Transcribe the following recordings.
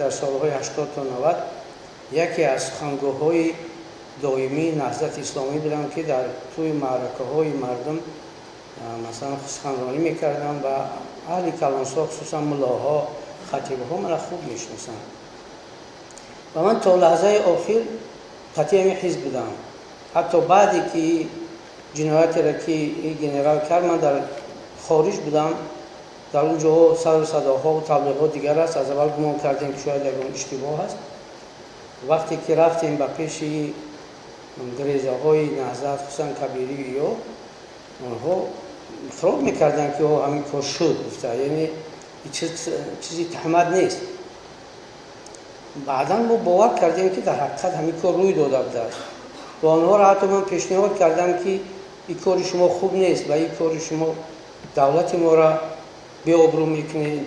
Дар солҳои 80 то 90 яке аз сухангӯҳои доимии Наҳзати Исломӣ будам, ки дар тӯи маъракаҳои мардум, масалан, суханронӣ мекардам ва аҳли калонсо, хусусан муллоҳо, хатибҳо маро хуб мешиносанд. Ва ман то лаҳзаи охир қатъи ҳамин ҳизб будам. Ҳатто баъде ки ҷиноятеро ки ин генерал кард, ман дар хориҷ будам. Дар он ҷоҳо сару садоҳо ва таблиғҳо дигар аст. Аз аввал гумон кардем, ки шояд ягон иштибоҳ аст. Вақте ки рафтем ба пеши грезаҳои Наҳзат, хусусан Кабирӣ, ё онҳо иқрор мекарданд, ки ҳамин кор шуд, гуфта, яъне чизи туҳмат нест. Баъдан мо бовар кардем, ки дар ҳақиқат ҳамин кор рӯй дода будааст ва онҳоро ҳатто ман пешниҳод кардам, ки ин кори шумо хуб нест ва ин кори шумо давлати моро беобрӯ мекунед.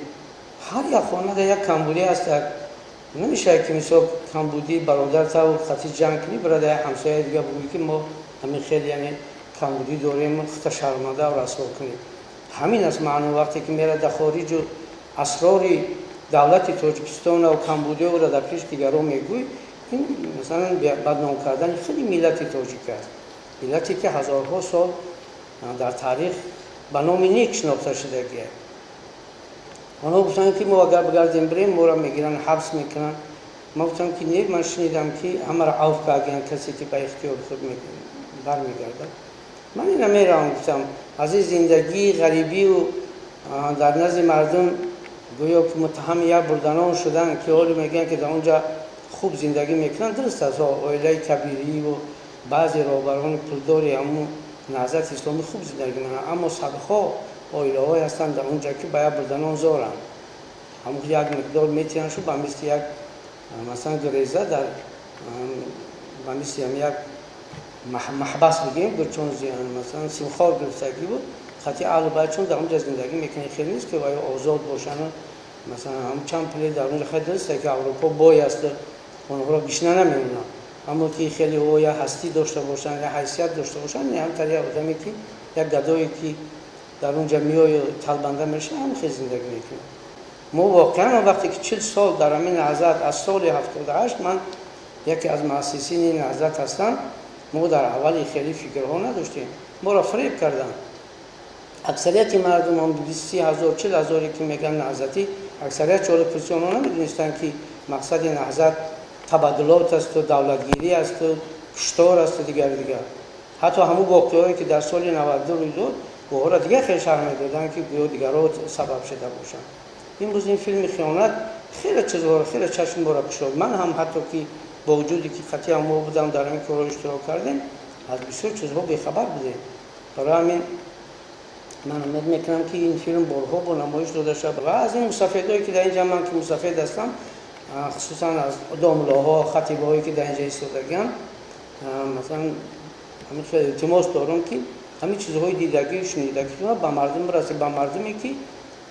Ҳар як хонада як камбудӣ аст. Намешавад, ки мисол камбудии бародар таву хати ҷанг кунӣ, бародар як ҳамсояи дига бигӯӣ, ки мо ҳамин хел, яъне камбудӣ дорем, хута шарманда расво кунем. Ҳамин аст маъно. Вақте ки мерад дар хориҷу асрори давлати Тоҷикистон ва камбудиҳоро дар пеши дигарон мегӯй, ин масалан бадном кардани худи миллати тоҷик аст, миллате ки ҳазорҳо сол дар таърих ба номи нек шинохта шудагиа. Онҳо гуфтанд, ки мо агар бигардем, бирем, моро мегиранд, ҳабс мекунанд. Ман гуфтам, ки не, ман шунидам, ки ҳамаро авф карданд, касе ки ба ихтиёри худ бармегардад. Ман ина меравам, гуфтам, аз ин зиндагии ғарибию дар назди мардум гӯё ки муттаҳами як бурданон шудан, ки ҳоло мегӯянд, ки дар он ҷа хуб зиндагӣ мекунанд. Дуруст аст, оилаи Кабириву баъзе роҳбарони пулдори ҳамун Наҳзати Исломӣ хуб зиндагӣ мекунанд, аммо садҳо оилаҳое ҳастанд дар он ҷа, ки ба як бурданон зоранд. Ҳамун як миқдор метиҳанд, шу ба мисли як, масалан, греза дар ба мисли ҳам як маҳбас бигем, чун масалан симхор гирифтагӣ буд хати аҳлу байт, чун дар он ҷа зиндагӣ мекунед, хеле нест, ки оё озод бошанд. Масалан, ҳам чанд пуле дар он ҷа. Хеле дуруст, ки Аврупо бой аст, онҳоро гишна намемонанд, аммо ки хеле ӯ як ҳастӣ дошта бошанд, як ҳайсият дошта бошанд, ҳамтар як одаме, ки як гадое, ки дар он ҷа меою талбанда мешавад, ҳам хел зиндагӣ мекунад. Мо воқеан вақте ки 40 сол дар ҳамин Наҳзат, аз соли 78 ман яке аз муассисини Наҳзат ҳастам, мо дар аввали хеле фикрҳо надоштем. Моро фиреб карданд. Аксарияти мардум, ҳам 20-30 ҳазор, 40 ҳазоре, ки мегӯянд наҳзатӣ, аксарият чоли пурси, онҳо намедонистанд, ки мақсади Наҳзат табаддулот асту давлатгирӣ асту куштор асту дигару дигар. Ҳатто ҳамун воқеаҳое, ки дар соли 92 рӯй дод, оҳоро дигар хел шарҳ медоданд, ки гӯё дигарҳо сабаб шуда бошанд. Имрӯз ин филми хиёнат хеле чизҳоро, хеле чашм бора кушод. Ман ҳам ҳатто ки бо вуҷуде ки қатъиян мо будам, дар ҳамин корҳо иштирок кардем, аз бисёр чизҳо бехабар будем. Барои ҳамин ман умед мекунам, ки ин филм борҳо бо намоиш дода шавад ва аз ин мусафедое, ки дар инҷа, ман ки мусафед ҳастам, хусусан аз домлоҳо, хатибҳое, ки дар инҷа истодагианд, масалан, ҳамин хел илтимос дорам, ки ҳамин чизҳои дидагию шунидагӣ ба мардум бирасед, ба мардуме, ки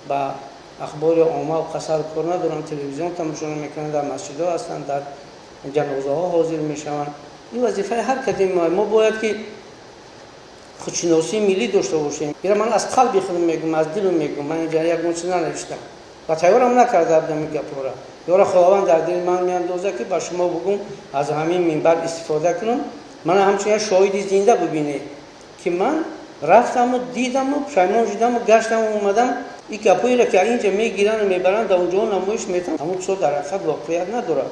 ба ахбори омма қасар кор надоранд, телевизион тамошо намекунанд, дар масҷидҳо ҳастанд, дар ҷанозаҳо ҳозир мешаванд. Ин вазифаи ҳар касе. Мо бояд ки худшиносии миллӣ дошта бошем. Ира ман аз қалби худ мегӯм, аз дилу мегӯм. Ман инҷа ягон чиз нанавиштам ва тайёрам накарда будам ин гапҳоро. Ёра Худованд дар дили ман меандозад, ки ба шумо бугӯм, аз ҳамин минбар истифода кунам. Мана ҳамчун як шоҳиди зинда бибинед, ки ман рафтаму дидаму пушаймон шудаму гаштаму омадам. Ин гапҳоеро, ки инҷа мегирану мебаранд, дар онҷоҳо намоиш метавон, ҳамон чизҳо дар ҳақиқат воқеият надорад.